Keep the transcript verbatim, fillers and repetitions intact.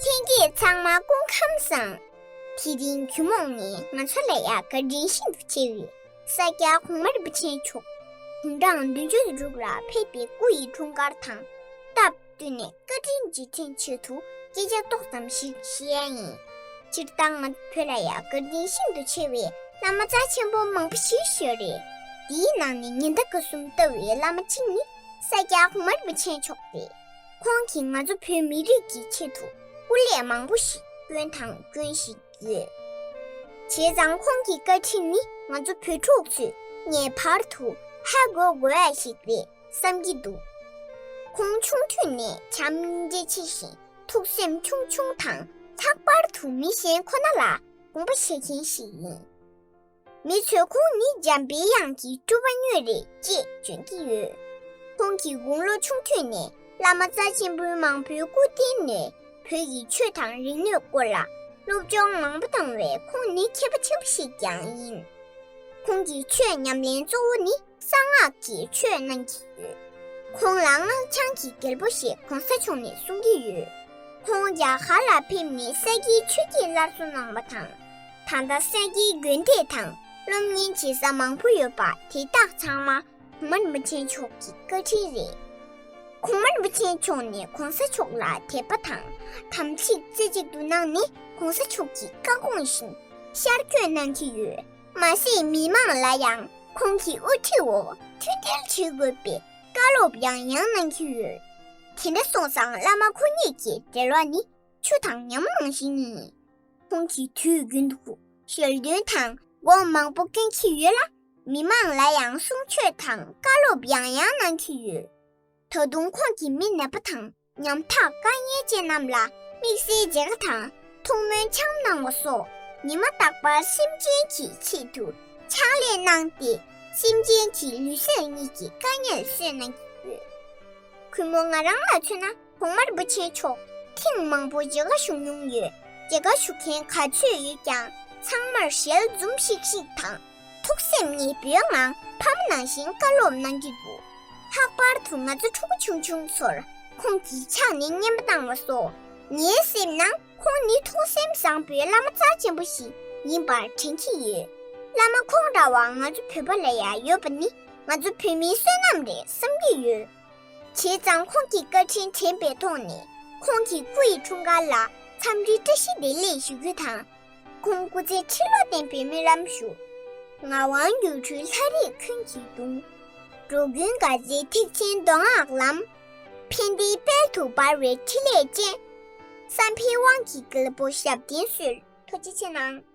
ལྷན་རྒྱས་ཚང་མ་སྐུ་ཁམས་བཟང་། དེ་རིང་ཇོ་མོ་ནས་ང་ཚོ་ལ་ཡ་བཀའ་དྲིན་ཤིན་ཏུ་ཆེ་བའི་ས་སྐྱ་གོང་མ་རིན་པོ་ཆེ་མཆོག་དུང་སྦྲང་བདུན་ཅུ་དྲུག་ལ་ཕེབས་པའི་སྐུ་ཡི་འཁྲུངས་སྐར་དང་སྟབས་བསྟུན་ནས་བཀའ་དྲིན་རྗེས་དྲན་ཆེད་དུ་སྐད་ཆ་ཏོག་ཙམ་ཞིག་བཤད་ཡ་ཡིན། སྤྱིར་བཏང་ང་བོད་ལ་ཡ་བཀའ་དྲིན་ཤིན་ཏུ་ཆེ་བའི་བླ་མ་རྩ་ཆེན་པོ་མང་པོ་ཞིག་ཡོད་རེད། དེའི་ནང་ནས་ཉི་ཟླ་སྐར་གསུམ་ལྟ་བུའི་བླ་མ་གཅིག་ནི་ས་སྐྱ་གོང་མ་རིན་པོ་ཆེ་མཆོག་རེད། ཁོང་གིས་ང་ཚོ་བོད་མི་རིགས་ཀྱི་ཆེད་དུ་སྐུ་ལས་མང་པོ་ཞིག་བསྐྱོན་དང་སྐྱོན་བཞིན་ཡོད། བྱས་ཙང་ཁོང་གི་བཀའ་དྲིན་ནི་ང་ཚོ་བོད་ཕྲུག་ཚོས་ངེས་པར་དུ་ཧ་གོ་དགོས་ཡ་ཞིག་རེད་བསམ་གྱི་འདུག་ཁོང་ཆུང་དུས་ནས་བྱམས་སྙིང་རྗེ་ཆེ་ཞིང་ཐུགས་སེམས་ཆུང་ཆུང་དང་ལྷག་པར་དུ་མི་གཞན་ཁོ་ན་ལ་དགོངས་པ་བཞེས་མཁན་ཞིག་ཡིན། མི་ཚོས་ཁོང་ནི་འཇམ་པའི་དབྱངས་ཀྱི་སྤྲུལ་པ་དངོས་རེད་ཅེས་བརྗོད་ཀྱི་ཡོད། ཁོང་གིས་དགུང་ལོ་ཆུང་དུས་ནས་བླ་མ་རྩ་ཆེན་པོའི་མང་པོའི་སྐུ་རྟེན་ནས་བོད་ཀྱི་ཆོས་དང་རིག་གནས་སྐོར་ལ་སློབ་སྦྱོང་མང་པོ་བཏང་བས་ཁོང་ནི་མཁས་པ་ཆེན་པོ་ཞིག་ཀྱང་ཡིན། ཁོང་གི་ཆོས་ཉམས་ལེན་གཙོ་བོ་ནི་གསང་སྔགས་ཀྱི་ཆོས་གནང་གི་ཡོད། ཁོང་ལ་སྔགས་འཆང་གི་རྒྱལ་པོ་ཞེས་གོང་ས་མཆོག་ནས་གསུང་གི་ཡོད། ཁོང་རྒྱ་གར་ལ་ཕེབས་ནས་ས་སྐྱའི་ཆོས་ཀྱི་སླར་གསོ་གནང་བ་དང་། ད་ལྟ་ས་སྐྱའི་དགོན་སྡེ་དང་སློབ་གཉེར་བྱེད་ས་མང་པོ་ཡོད་པ་དེ་དག་ཚང་མ་གོང་མ་རིན་པོ་ཆེ་མཆོག་གི་བཀའ་དྲིན་རེད། གོང་མ་རིན་པོ་ཆེ་མཆོག་ནས་གོང་ས་མཆོག་ལ་དད་པ་དང་དམ་ཚིག་རྩེ་གཅིག་ཏུ་གནང་ནས་གོང་ས་མཆོག་གི་བཀའ་དགོངས་བཞིན་ཤར་བསྐྱོད་གནང་གི་ཡོད། མ་ཟད་མི་མང་ལ་ཡང་ཁོང་གི་དབུ་ཁྲིད་འོག་མཐུན་སྒྲིལ་བྱེད་དགོས་པའི་བཀའ་སློབ་ཡང་ཡང་གནང་གི་ཡོད། དེ་འདྲ་སོང་ཙང་བླ་མ་ཁོ་གཉིས་ཀྱི་འབྲེལ་བ་ནི་ཆུ་དང་ཉ་མོ་ནང་བཞིན་ཡིན། ཁོང་གིས་དུས་རྒྱུན་དུ་ཞལ་འདོན་དང་སྒོམ་མང་པོ་བསྐྱོན་གྱི་ཡོད་ལ། མི་མང་ལ་ཡང་གསུང་ཆོས་དང་བཀའ་སློབ་ཡང་ཡང་གནང་གི་ཡོད། ད་དུང་ཁོང་གིས་མི་ནད་པ་དང་ཉམ་ཐག་དཀའ་ངལ་ཅན་རྣམས་ལ་དམིགས་བསལ་མཇལ་ཁ་དང་ཐུགས་སྨོན་འཆང་གནང་བ་སོགས་ཉི་མ་རྟག་པར་སེམས་ཅན་གྱི་ཆེད་དུ་ཕྱག་ལས་གནང་སྟེ། སེམས་ཅན་གྱི་ལུས་སེམས་གཉིས་ཀྱི་དཀའ་ངལ་སེལ་གནང་གི་ཡོད། གུས་མོ་ང་རང་ལ་མཚོན་ན་གོང་མ་རིན་པོ་ཆེ་མཆོག་ཐེངས་མང་པོ་མཇལ་ཁ་ཞུ་མྱོང་ཡོད། མཇལ་ཁ་ཞུ་མཁན་ག་ཚོད་ཡོད་ཀྱང་ཚང་མར་ཞལ་འཛུམ་ཤིག་ཤིག་དང་ཐུགས་སེམས་མཉེས་པོའི་ངང་ཕ་མ་ནང་བཞིན་བཀའ་སློབ་གནང་གི་འདུག་ལྷག་པར་དུ་ང་ཚོ་ཕྲུ་གུ་ཆུང་ཆུང་ཚོར་ཁོང་གི་ཕྱག་ནས་རྔན་པ་བཏང་བ་སོགས་ངའི་སེམས་ནང་ཁོང་ནི་ཐུགས་སེམས་བཟང་པོའི་བླ་མ་རྩ་ཆེན་པོ་ཞིག་ཡིན་པར་དྲན་གྱི་ཡོད། བླ་མ་ཁོང་འདྲ་བ་ང་ཚོ་བོད་པ་ལ་ཡང་ཡོད་པ་ནི་ང་ཚོ་བོད་མིའི་བསོད་ནམས་རེད་བསམ་གྱི་ཡོད། བྱས་ཙང་ཁོང་གི་བཀའ་དྲིན་དྲན་པའི་ཐོག་ནས་ཁོང་གི་སྐུ་ཡི་འཁྲུངས་སྐར་ལ་འཚམས་འདྲིའི་བཀྲ་ཤིས་བདེ་ལེགས་ཞུ་རྒྱུ་དང་། ཁོང་སྐུ་ཚེ་ཁྲི་ལོ་བརྟན་པའི་སྨོན་ལམ་ཞུ། ངག་དབང་སྒྱུ་འཕྲུལ་ལྷ་རིས་ཀུན་གྱི་གདུང་། འགྲོ་ཀུན་དགའ་མཛད་ཐེག་ཆེན་མདོ་སྔགས་ལམ། ཕན་བདེའི་དཔལ་དུ་འབར་བའི་ཕྲིན་ལས་ཅན། བསམ་འཕེལ་དབང་གི་རྒྱལ་པོ་ཞབས་བརྟན་གསོལ། ཐུགས་རྗེ་ཆེ་གནང་།